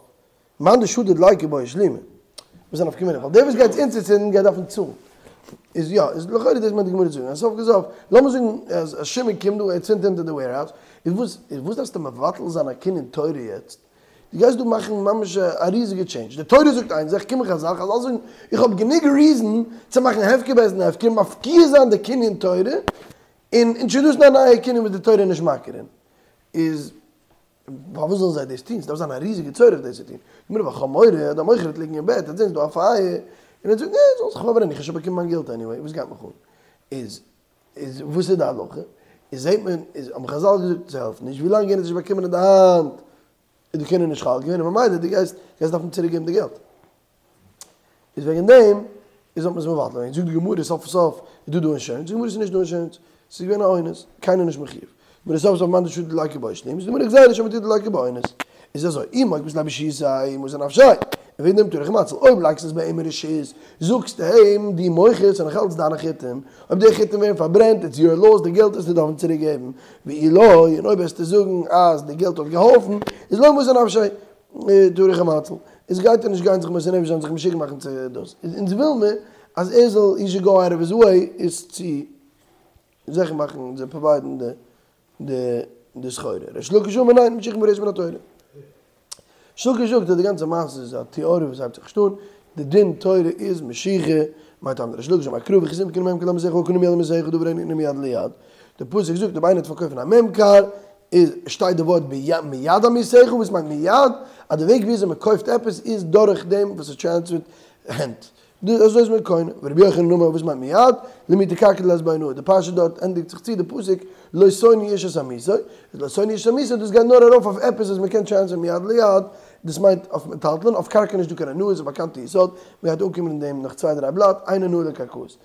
מאן דשדד ליכא בעי שלומי. וואס איז א נפקא מינה? ווייל דער וואס גייט עס אונטערצינדן גייט דארפן צאלן. איז יא, איז לכאורה דאס מיינט די גמרא צו זאגן, אז סוף כל סוף, לאמיר זאגן אז שמעון קומט דא, ער צינדט אונטער די וועירהאוז, איז וואס, איז וואס דארפסטו מבטל זיין א קנין תורה יעצט? דו גייסט דא מאכן ממש א ריזיגע טשעינדזש. די תורה זאגט איין זאך, קומען חזל, חזל זאגן, איך האב גענוג ריזען צו מאכן הפקר בית דין הפקר, מפקיע זיין די קנין תורה, און אינטראדוסן א נייע קנין וואס די תורה איז נישט מכיר אין. איז פארוואס זאלן זיי דאס טון? ס'דארף זיין א ריזיגע צורך דאס צו טון. גמרא ווייל כ'האב מורא אז דער מוכר וועט ליגן אין בעט, ער וועט זען ס'איז דא א פייער, און ער וועט זאגן, אה, זאל זיך פארברענען, איך האב שוין באקומען מיין געלט עניוועי, וואס גייט מיך אן? איז איז וואס איז די הלכה? איז זעט מען, איז האבן חזל געזאגט, ס'העלפט נישט, ווילאנג יענער האט נישט באקומען אין די האנט, איז די קנין נישט חל געווען, און ממילא דו גייסט גייסט דארפן צוריק געבן די געלט. איז וועגן דעם איז האט מען עס מבטל געווען. זאגט די גמרא סוף סוף איז דא דא אינשורענס, זאגט די גמרא ס'איז נישט דא אינשורענס, ס'איז געווען א אונס, קיינער נישט מחיוב. גמרא סוף סוף מאן דשדד ליכא בעי שלומי, זאגט די גמרא גזירה שמא דשדד ליכא בעי אונס. איז אזוי, אי מוקמת ליה ברשותיה מוסר נפשיה, און וועגן דעם טרח ומציל, אויב לייגסט עס ביי אים אין רשות, זאגסטו אים, דו מוכר, ס'איז נאך אלץ דיינע חיטים, אויב די חיטים ווערן פארברענט, איטס יור לאס, די געלט וועסטו דארפן צוריק געבן, ואי לא, און אויב וועסטו זאגן אז די געלט האט געהאלפן, איז לא מסר נפשיה. טרח ומציל, איז גייט ער נישט גיין זיך מוסר נפש זיין זיך משוגע מאכן צו דאס, איז אונז וויל מיר אז ער זאל הי שוד גאו אוט אוו היז וועי איז צו זיכער מאכן צו פראוויידן די די די סחורה. ריש לקיש אמר ניין משיכה מפורשת מן התורה. ריש לקיש זאגט אז די גאנצע מעשה איז א תיאוריה וואס הייבט זיך נישט אן, די דין תורה איז משיכה, מאי טעמא דריש לקיש אמר קרא וכי תמכור לממכר לעמיתך והקנה מיד לעמיתך דבר אינו נקנה מיד ליד, די פסוק זאגט אויב איינער וועט פארקויפן א ממכר איז שטייט די ווארט מיד עמיתך, וואס מיינט מיד? אז די וועג וויאזוי מען קויפט עפעס איז דורך דעם וואס עס טרענספערט הענט. דאס אזוי איז מען קונה, ורבי יוחנן אמר וואס מיינט מיד? למעוטי קרקע דלית בה אונאה, די פרשה דארט ענדיגט זיך צו די פסוק לא תונו איש את עמיתו, איז לא תונו איש את עמיתו דאס גייט נאר ארויף אויף עפעס וואס מען קען טרענספערן מיד ליד, דאס מיינט אויף מטלטלין, אויף קרקע נישט דא קיין אונאה, איז א באקאנטע יסוד, מען גייט אנקומען אין דעם נאך צוויי דריי בלאט, אין אונאה לקרקעות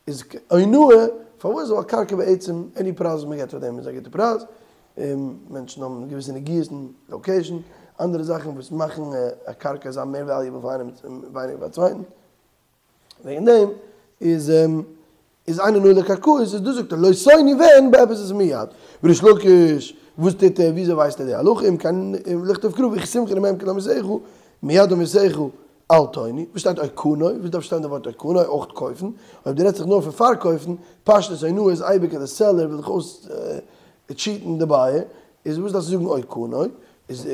איז אונאה, פארוואס? ווייל קרקע בעצם עני פרייז וואס מען געבט פאר דעם איז א גוטע פרייז, און מענטשן האבן געוויסע נגיעות אין לאקעישן, אנדערע זאכן וואס מאכן א קרקע זיין מער וועליובעל פאר איינעם און ווייניגער פאר א צווייטן, וועגן דעם איז איז אין אונאה לקרקעות, איז דא זאגט ער לא תונו ווען ביי עפעס איז מיד, וריש לקיש וואס טוט ער וויאזוי ווייסט ער די הלכה אם כן לכתוב קרא וכי תמכור ממקד לעמיתך מיד עמיתך אל תונו, וואס שטייט או קנה? וואס דארף שטיין די ווארט או קנה? אויך קויפן? אויב דו רעדסט זיך נאר פון פארקויפן, פשטות אונאה איז אייביג אז די סעלער וויל דיך אויס טשיטן די בייער, איז וואס דארפסטו זאגן או קנה? איז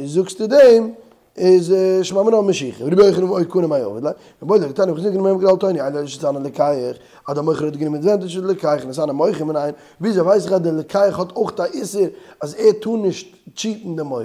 זאגסטו דעם איז שמע מינה משיכה, רבי יוחנן או קנה מאי עביד ליה, מיבעי ליה דקתני וכי תמכור מממכר אל תונו, אלא שנתנה לוקח, אז די מוכר האט גענומען עדווענטעדזש פון די לוקח, נתנה מוכר מנין, וויאזוי ווייס איך אז די לוקח האט אויך א איסור אז ער טאר נישט טשיטן די מוכר?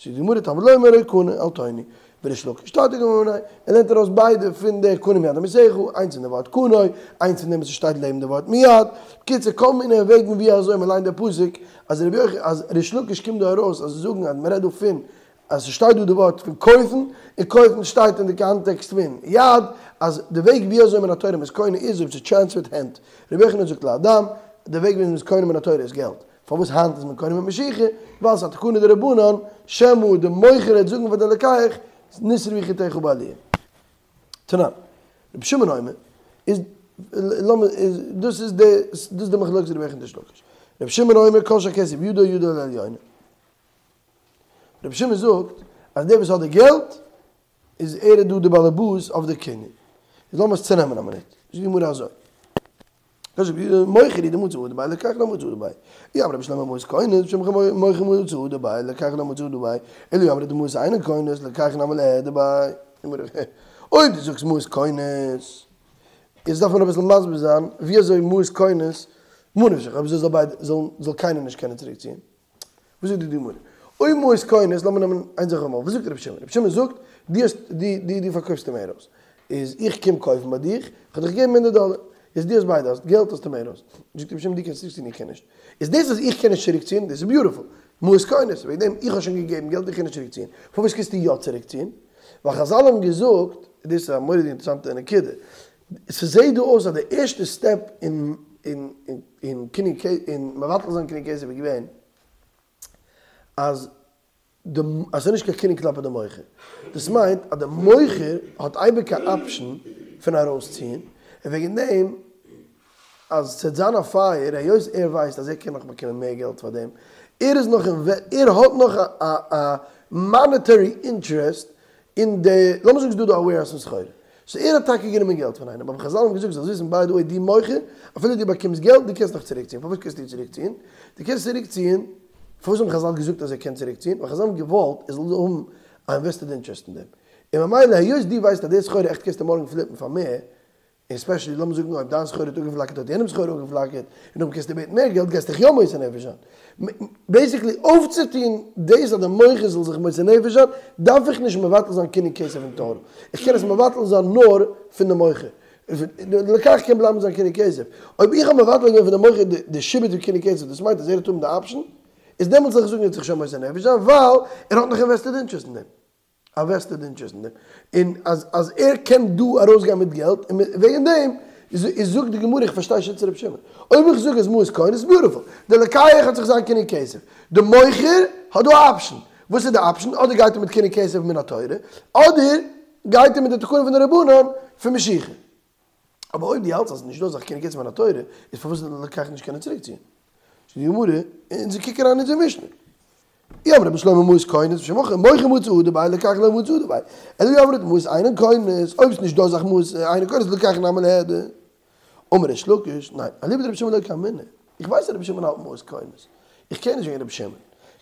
זאגט די גמרא תלמוד לומר או קנה אל תונו. וריש לקיש תרתי גמרי מיניה, ער לערנט ארויס ביידע פון די קנה מיד עמיתך, איינס פון די ווארט קנה, איינס פון דעם וואס עס שטייט לעבן די ווארט מיד, בקיצור כל מיני וועגן ווי אזוי מען ליינט די פסוק, אז רבי יוחנן אז ריש לקיש קומט דא ארויס אז זאגן אז מען רעדט דא פון אז עס שטייט דא די ווארט פון קויפן, און קויפן שטייט אין די קאנטעקסט פון יד, אז די וועג ווי אזוי מן התורה מען איז קונה איז אויב ס'איז טרענספערט הענט, רבי יוחנן זאגט לאדם, די וועג ווי מען איז קונה מן התורה איז געלט. פארוואס היינט איז מען קונה מיט משיכה? ווייל ס'איז א תקנה דרבנן, שמא די מוכר העט זאגן פאר די לוקח, נשרפו חיטיך בעליה. תנן, רבי שמעון אומר, איז לאמיר איז דאס איז די דאס איז די מחלוקת רבי יוחנן ריש לקיש. רבי שמעון אומר כל שהכסף בידו ידו על העליונה. רבי שמעון זאגט אז דער וואס האט די געלט איז ער איז דא די באלעבאס אויף די קנין. איז לאמיר עס צונעמען א מינוט. זאגט די גמרא אזוי. מוכר הוא דמצי הדר ביה לוקח לא מצי הדר ביה. אי אמרת בשלמא מעות קונות בשלמא מוכר מצי הדר ביה לוקח לא מצי הדר ביה. אלא אי אמרת דמעות אינן קונות לוקח נמי ליהדר ביה. אויב דו זאגסט מעות קונות, איז דארף מען אביסל מסביר זיין ווי אזוי מעות קונות, ממה נפשך, אויב אזוי זאל ביידע זאל קיינער נישט קענען צוריק ציען. וואס זאגט די גמרא? אויב מעות קונות, לאמיר נעמען איין זאך אויפאמאל, וואס זאגט רבי שמעון? רבי שמעון זאגט, דו האסט, דו, דו, דו פארקויפסט אים ארויס, איז איך קום קויפן ביי דיך, איך האב דיך געגעבן הונדערט דאלער, איז דו האסט ביידע, האסט געלט האסטו מער ארויס. זאגט רבי שמעון, דו קענסט צוריקציען, איך קען נישט. איז דאס אז איך קען נישט צוריקציען, דאס איז ביוטיפול, מעות קונות, וועגן דעם איך האב שוין געגעבן געלט, איך קען נישט צוריקציען. פארוואס קענסטו יא צוריקציען? ווייל חזל האבן געזאגט, דאס איז א מורא'דיגע אינטערעסאנטע נקודה, ס'זעהט דא אויס אז די ערשטע סטעפ אין אין אין קנין אין מבטל זיין קנין כסף איז געווען אז די אז ס'איז נישט קיין קנין כלפי די מוכר. דאס מיינט אז די מוכר האט אייביג א אפשן פון ארויסציען, און וועגן דעם אז ס'וועט זיין א פייער היות ער ווייסט אז ער קען נאך באקומען מער געלט פאר דעם, ער איז נאך ער האט נאך א א מאנעטערי אינטערעסט אין די, לאמיר זאגן ס'איז דא דא א וועירהאוז פון סחורה, סאו ער האט טאקע גענומען געלט פון איינעם, אבער חזל האבן געזאגט זאלסט וויסן ביי די וועי דו מוכר, אפילו דו באקומסט געלט, דו קענסט נאך צוריקציען, פארוואס קענסטו צוריקציען? דו קענסט צוריקציען, פארוואס האבן חזל געזאגט אז ער קען צוריקציען? ווייל חזל האבן געוואלט ער זאל האבן א אינוועסטעד אינטערעסט אין דעם, און ממילא היות דו ווייסט אז די סחורה עכט קענסטו מארגן פליפן פאר מער, און ספעשעלי לאמיר זאגן אויב דיין סחורה האט אפגעפלאקערט האט יענעמס סחורה אפגעפלאקערט, און אויב קענסטו בעטן מער געלט גייסטו דיך יא מוסר נפש זיין. בעיסיקלי אויפצוטון דאס אז די מוכר זאל זיך מוסר נפש זיין דארף איך נישט מבטל זיין קנין כסף אין טאטאל, איך קען עס מבטל זיין נאר פון די מוכר. די לוקח קען בלייבן זיין קנין כסף. אויב איך האב מבטל געווען פון די מוכר די שעבוד פון קנין כסף דאס מיינט אז ער האט האבן די אפשן, איז דעמאלטס זאל איך זאגן ער האט זיך שוין מוסר נפש זיין ווייל ער האט נאך אינוועסטעד אינטערעסט אין דעם. א וועסטעד אינטערעסט אין דעם, און אז אז ער קען דא ארויסגיין מיט געלט, און וועגן דעם איז איז זאגט די גמרא איך פארשטיי שיטת רבי שמעון, אויב איך זאג אז מעות קונות איז ביוטיפול, די לוקח האט זיך זיין קנין כסף, די מוכר האט דא א אפשן, וואס איז די אפשן, אדער גייט ער מיט קנין כסף מן התורה, אדער גייט ער מיט די תקנה פון די רבנן פון משיכה. אבער אויב דו האלטסט אז נישט דא אזאך קנין כסף מן התורה, איז פארוואס זאל די לוקח נישט קענען צוריק ציען? זאגט די גמרא, אונז קוק אריין אין אונזער משנה. אי אמרת בשלמא מעות קונות בשלמא מוכר מצי הדר ביה לוקח לא מצי הדר ביה, אלא אי אמרת מעות אינן קונות, אויב איז נישט דא אזאך מעות אינן קונות לוקח נמי ליהדר. אמר ריש לקיש, ניין, אליבא דרבי שמעון לא קאמינא, איך ווייס אז רבי שמעון האלט מעות קונות, איך קער נישט וועגן רבי שמעון.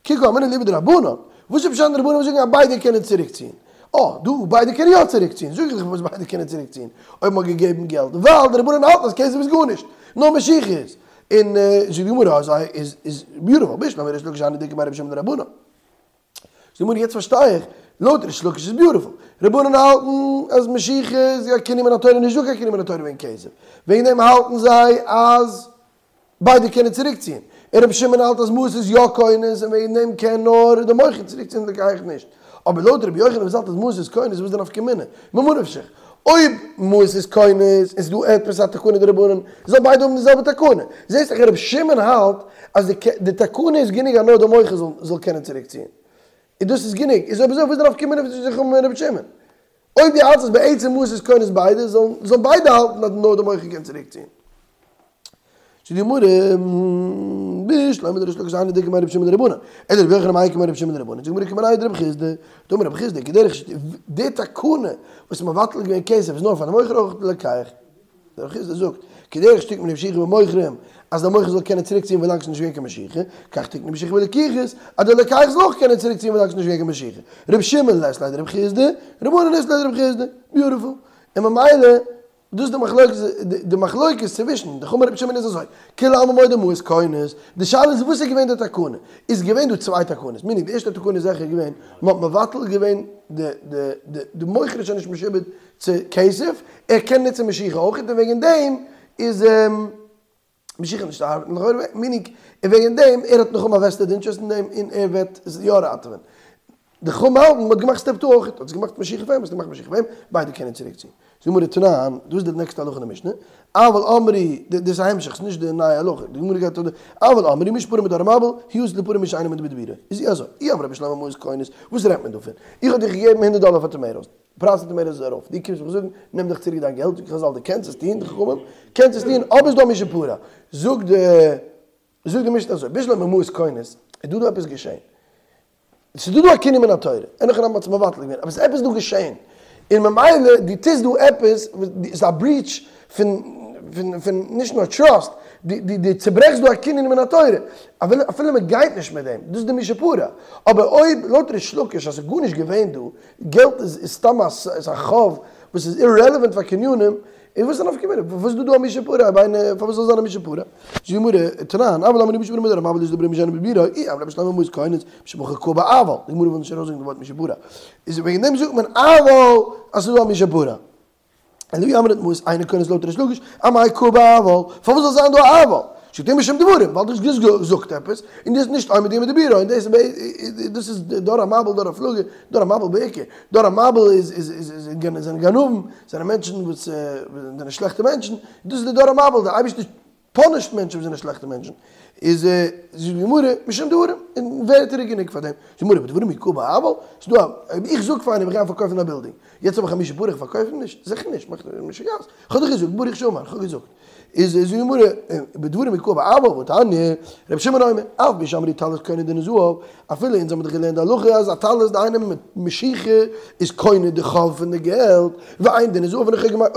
כי קאמינא אליבא דרבנן, וואס איז פשט אין רבנן וואס זאגן אז ביידע קענען צוריקציען? אה, דא ביידע קענען יא צוריקציען, זאג איך דיך פארוואס ביידע קענען צוריקציען, אויב מ'האט געגעבן געלט, ווייל די רבנן האלטן אז כסף איז גארנישט, נאר משיכה איז. און זאגט די גמרא אז איז איז ביוטיפול, בשלמא ריש לקיש היינו דאיכא בין רבי שמעון לרבנן. זאגט די גמרא יעצט פארשטיי איך. לויט ריש לקיש איז ביוטיפול. רבנן האלטן אז משיכה איז א קנין מן התורה נישט דא קיין קנין מן התורה וועגן כסף. וועגן דעם האלטן זיי אז ביידע קענען צוריקציען. און רבי שמעון האלט אז מעות איז יא כונס און וועגן דעם קען נאר די מוכר צוריקציען די לוקח נישט. אבער לויט רבי יוחנן וואס האלט אז מעות איז כונס וואס איז די נפקא מינה? ממה נפשך? אויב מעות איז כונס און ס'איז דא עפעס א תקנה דרבנן זאלן ביידע האבן די זעלבע תקנה. זעסט דאך רבי שמעון האלט אז די תקנה איז גענוג אז נאר די מוכר זאל קענען צוריקציען. און דאס איז גענוג. איז אויב אזוי וואס איז די נפקא מינה צווישן חכמים און רבי שמעון? אויב דו האלטסט אז בעצם מעות איז כונס ביידע, זאלן ביידע האלטן אז נאר די מוכר קען צוריקציען. זאגט די גמרא, בשלמא לריש לקיש היינו דאיכא בין רבי שמעון לרבנן, אלא לרבי יוחנן מאי איכא בין רבי שמעון לרבנן, זאגט די גמרא כמיניה דרב חסדא, דאמר רב חסדא כדרך ש, די תקנה וואס איז מבטל געווען כסף איז נאר פאר די מוכר אויך די לוקח. רב חסדא זאגט, כדרך שתקנו משיכה במוכרים, אז דער מוכר זאל קענען צוריק ציען ווילאנג ס'איז נישט געווען קיין משיכה, כך תקנו משיכה בלקוחות, אז דער לוקח זאל אויך קענען צוריק ציען ווילאנג ס'איז נישט געווען קיין משיכה. רבי שמעון לית ליה דרב חסדא, רבנן אית להו דרב חסדא. ביוטיפול. און ממילא, דאס איז די מחלוקת, די מחלוקת צווישן די חכמים רבי שמעון איז אזוי, כולי עלמא מודה מעות קונות, די שאלה איז וואס איז געווען די תקנה, איז געווען דא צוויי תקנות, מיינינג די ערשטע תקנה איז זיכער געווען, מ'האט מבטל געווען די די די די מוכר איז שוין נישט משועבד צו כסף, ער קען נוצן משיכה אויך, און וועגן דעם איז משיכה נישט ארבעטן לכאורה, מיינינג, און וועגן דעם ער האט נאכאמאל א וועסטעד אינטערעסט אין דעם און ער וועט עס יא ראטעווען. די חכמים האלטן מ'האט געמאכט סטעפ טו אויך, האט עס געמאכט משיכה פאר אים, האסט געמאכט משיכה פאר אים, ביידע קענען צוריק ציען. זאגט די גמרא תנן, דאס איז די נעקסטע הלכה אין די משנה, אבל אמרו, דאס איז א המשך, ס'איז נישט די נייע הלכה, די גמרא גייט אדער, אבל אמרו מי שפרע מדור המבול, הוא עתיד ליפרע ממי שאינו עומד בדיבורו, איז אזוי, אי אמרת בשלמא מעות קונות, וואס רעדט מען דא פון? איך האב דיך געגעבן הונדערט דאלער פאר טאמעיטאס, פרייז פון טאמעיטאס איז ארויף, דו קומסט מיך זאגן, נעם דיך צוריק דיין געלט, זאגט חזל דו קענסט עס טון, די חכמים, קענסט עס טון, אבער איז דא מי שפרע, זאגט די, זאגט די משנה אזוי, בשלמא מעות קונות, איז דא דא עפעס געשען, ס'איז דא דא א קנין מן התורה, אין הכי נמי מ'האט עס מבטל געווען, אבער ס'איז עפעס דא געשען, און ממילא דו טוסט דא עפעס, ס'איז א בריטש פון פון פון נישט נאר טראסט, דו דו דו צוברעכסט דא א קנין מן התורה, אפילו מ'גייט נישט מיט דעם, דאס איז די מי שפרע, אבער אויב לויט ריש לקיש אז ס'איז גארנישט געווען דא, געלט איז איז סתם א איז א חוב וואס איז אירעלעווענט פאר קנינים, איז וואס איז א נפקא מינה? וואס איז דא דא א מי שפרע? אויב איינער פארוואס זאל זיין א מי שפרע? זאגט די גמרא, תנן, אבל אמרו מי שפרע מדור המבול הוא עתיד ליפרע ממי שאינו עומד בדיבורו, אי אמרת בשלמא מעות קונות, משום הכי קאי באבל, די גמרא וויל נישט ארויסזאגן די ווארט מי שפרע, איז וועגן דעם זאגט מען אבל אז ס'איז דא א מי שפרע. אלא אי אמרת מעות אינה קונות לויט ריש לקיש, אמאי קאי באבל, פארוואס זאל זיין דא א אבל? זאגט ער משום דברים, ווייל דו האסט געזאגט עפעס, און דו ביסט נישט עומד בדיבורו, און דאס דאס איז דור המבול דור הפלגה, דור המבול בעיקר, דור המבול איז איז איז זענען גנבים, זענען מענטשן וואס זענען שלעכטע מענטשן, דאס איז די דור המבול, דער אייבערשטער פאנישט מענטשן וואס זענען שלעכטע מענטשן, איז זאגט די גמרא משום דברים, און ווערטער איז גענוג פאר דעם, זאגט די גמרא בדברים מי קאי באבל, ס'איז דא א, אויב איך זאג פאר איינעם איך גיי פארקויפן א בילדינג, יעצט האב איך א מי שפרע איך פארקויף אים נישט? זיכער נישט, מאך משוגעת, איך האב דאך געזאגט ברוך שאמר, איך האב געזאגט, איז זאגט די גמרא בדברים מי קאי באבל, והתניא, רבי שמעון אומר, אף על פי שאמרו טלית קונה דיני זהב, אפילו אונז האבן דאך געלערנט די הלכה אז א טלית דהיינו מיט משיכה איז קונה די חוב פון די געלט, ואין דיני זהב, אויב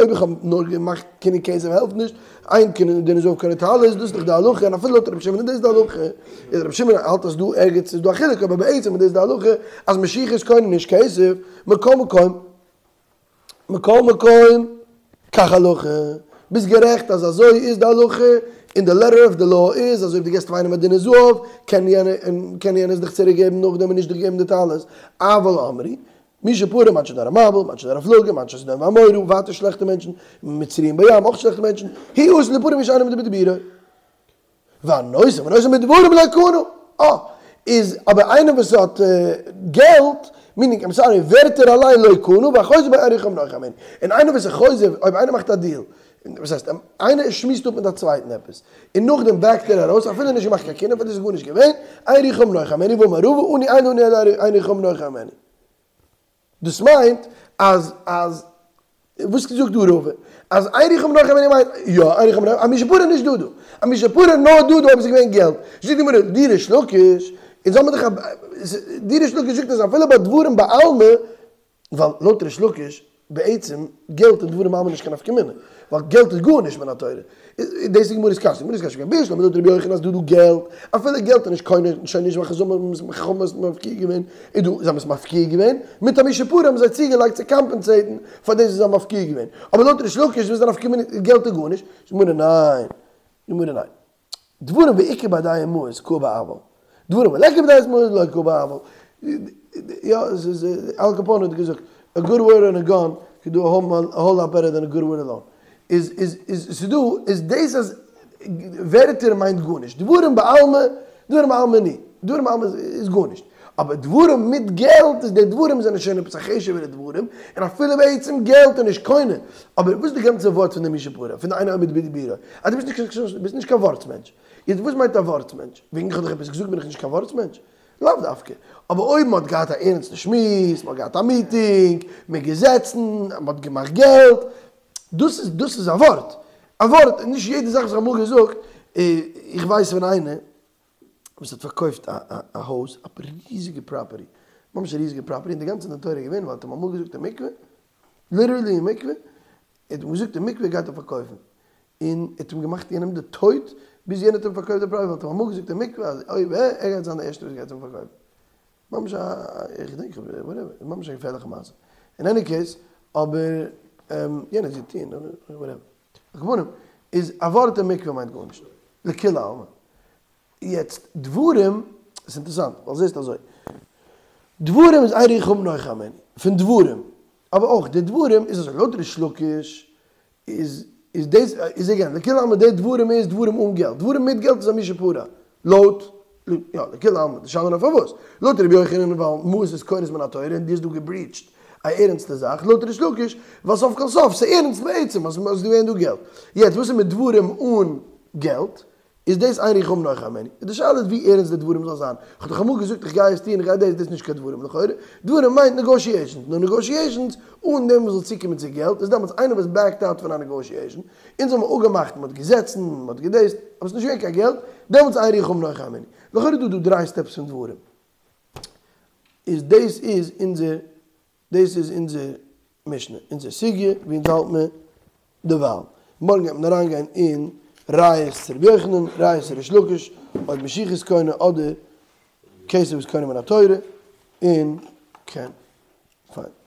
איך האב נאר געמאכט קנין כסף העלפט נישט, אין קנין דיני זהב קונה טלית, דאס איז דאך די הלכה, און אפילו לויט רבי שמעון איז דאס די הלכה, איז רבי שמעון האלט אז דא ערגעץ איז דא א חילוק, אבער בעצם איז דאס די הלכה אז משיכה איז קונה נישט כסף, מכל מקום, מכל מקום, כך הלכה, ביסט גערעכט אז אזוי איז די הלכה, און די לעטער אוו די לאו איז אז אויב דו געסט פאר איינעם א דינר זהב, קען יענער קען יענער עס דיך צוריק געבן נאכדעם און נישט דיך געבן די טלית, אבל אמרו, מי שפרע מאנשי דור המבול, מאנשי דור הפלגה, מאנשי סדום ועמורה, ווייטער שלעכטע מענטשן, מצרים בים, אויך שלעכטע מענטשן, הוא עתיד ליפרע ממי שאינו עומד בדיבורו. והנושא ונותן בדברים לא קנה, אה, איז אבער איינער וואס האט געלט, מינינג, איים סארי, ווערטער אליין לא קנה, והחוזר בו אין רוחו נוחה הימנו. און איינער וואס איז חוזר, אויב איינער מאכט א דיעל, וואס הייסט, איינער שמועסט אפ מיט א צווייטן עפעס, און נאכדעם בעקט ער ארויס, אפילו נישט געמאכט קיין קנין, אפילו עס איז גארנישט געווען, אין רוחו נוחה הימנו, ואמר רבא, אנו אין לנו אלא אין רוחם נוחה הימנו. דאס מיינט אז אז וואס זאגט דא רבא? אז אין רוחם נוחה הימנו מיינט יא אין רוחם נוחה א מי שפרע איז נישט דא דא א מי שפרע נאר דא דא אויב עס איז געווען געלט זאגט די גמרא דו ריש לקיש אונז האבן דאך א דו ריש לקיש זאגט אז אפילו ביי דברים בעלמא ווייל לויט ריש לקיש בעצם געלט און דברים בעלמא נישט קיין נפקא מינה, ווייל געלט איז גארנישט מן התורה. דאס איז גמרא'ס קשיא, גמרא'ס קשיא בשלמא לויט רבי יוחנן אז דא דא געלט, אפילו געלט איז נישט קונה, שוין נישט ווייל חכמים האבן עס מפקיע געווען, איז דא, זיי האבן עס מפקיע געווען, מיט א מי שפרע האבן זיי צוגעלייגט צו קאמפענסעיטן פאר דאס וואס זיי האבן מפקיע געווען. אבער לויט ריש לקיש וואס איז די נפקא מינה, געלט איז גארנישט, זאגט גמרא ניין, גמרא ניין. דברים ואיכא בינייהו מעות קאי באבל, דברים וליכא בינייהו מעות לא קאי באבל. יא, ס'איז, אל קאפאון האט געזאגט, א גוד ווארד ענד א גאן קען דו א האול לאט בעטער דען א גוד ווארד אלאון. איז איז איז ס'דא, איז דאס אז ווערטער מיינט גארנישט. דברים בעלמא, דברים בעלמא ני. דברים בעלמא איז גארנישט. אבער דברים מיט געלט איז די דברים זענען שוין עפעס א חשוב'ערע דברים, און אפילו בעצם געלט איז נישט קונה. אבער וואס איז די גאנצע ווארט פון די מי שפרע, פון די אינו עומד בדיבורו? אז דו ביסט נישט ביסט נישט קיין ווארטס מענטש. יעצט וואס מיינט א ווארטס מענטש? וועגן איך האב דיך עפעס געזאגט בין איך נישט קיין ווארטס מענטש? לאו דווקא. אבער אויב מען האט געהאט א ערנסטע שמועס, מען האט געהאט א מיטינג, מען געזעצן, מען האט געמאכט געלט, דאס איז דאס איז א ווארט. א ווארט, נישט יעדע זאך וואס איך האב אמאל געזאגט, איך ווייס פון איינער וואס האט פארקויפט א א הויז, א ריזיגע פראפערטי, ממש א ריזיגע פראפערטי, און די גאנצע דין תורה איז געווען ווייל ער האט אים אמאל געזאגט אין מקווה, ליטערלי אין מקווה, ער האט אים געזאגט אין מקווה גייט ער פארקויפן, און ער האט אים געמאכט יענעם די טויט, ביז יענער האט אים פארקויפט די פראפערטי, ווייל ער האט אים אמאל געזאגט אין מקווה אז אויב ער ער גייט זיין די ערשטע וואס גייט אים פארקויפן. ממש א, איך געדענק, וואטעווער, ממש א געפערליכע מעשה. אין עני קעיס, אבער יענער האט געטון, וואטעווער. על כל פנים, איז א ווארט אין מקווה מיינט גארנישט. לכולי עלמא. יעצט דברים, ס'איז אינטערעסאנט, ווייל זעסט אזוי, דברים איז אין רוחם נוחה הימנו, פון דברים, אבער אויך די דברים איז אזוי, לויט ריש לקיש איז איז דאס איז עגעין, לכולי עלמא די דברים איז דברים אן געלט, דברים מיט געלט איז א מי שפרע, לויט, יא, לכולי עלמא, די שאלה נאר פארוואס, לויט רבי יוחנן ווייל מעות איז קונת מן התורה און דו האסט דא געבריטשט א ערענסטע זאך, לויט ריש לקיש ווייל סוף כל סוף ס'ערענסט בעצם אז ס'איז געווען דא געלט, יעצט וואס איז מיט דברים אן געלט? איז דאס אין רוחם נוחה הימנו? איז די שאלה איז ווי ערענסט די דברים זאל זיין. כ'האב דאך אמאל געזאגט איך גיי עס טון, איך גיי דאס, דאס איז נישט קיין דברים לכאורה. דברים מיינט נעגאשיעישאנס. נאר נעגאשיעישאנס אן דעם וואס זאל צוקומען צו געלט, איז דעמאלטס איינער וואס בעקט אוט פון א נעגאשיעישאן, אונז האבן אפגעמאכט, מ'האט געזעצן, מ'האט געדעיסט, אבער ס'איז נישט געווען קיין געלט, דעמאלטס אין רוחם נוחה הימנו. לכאורה איז דא דא דריי סטעפס פון דברים. איז דאס איז אונזער דאס איז אונזער משנה, אונזער סוגיא, ווי אונז האלט מיר דערווייל. מארגן גייט מען אריינגיין אין ראיות צו רבי יוחנן, ראיות צו ריש לקיש, אויב משיכה איז קונה אדער כסף איז קונה מן התורה, און כן. פיין.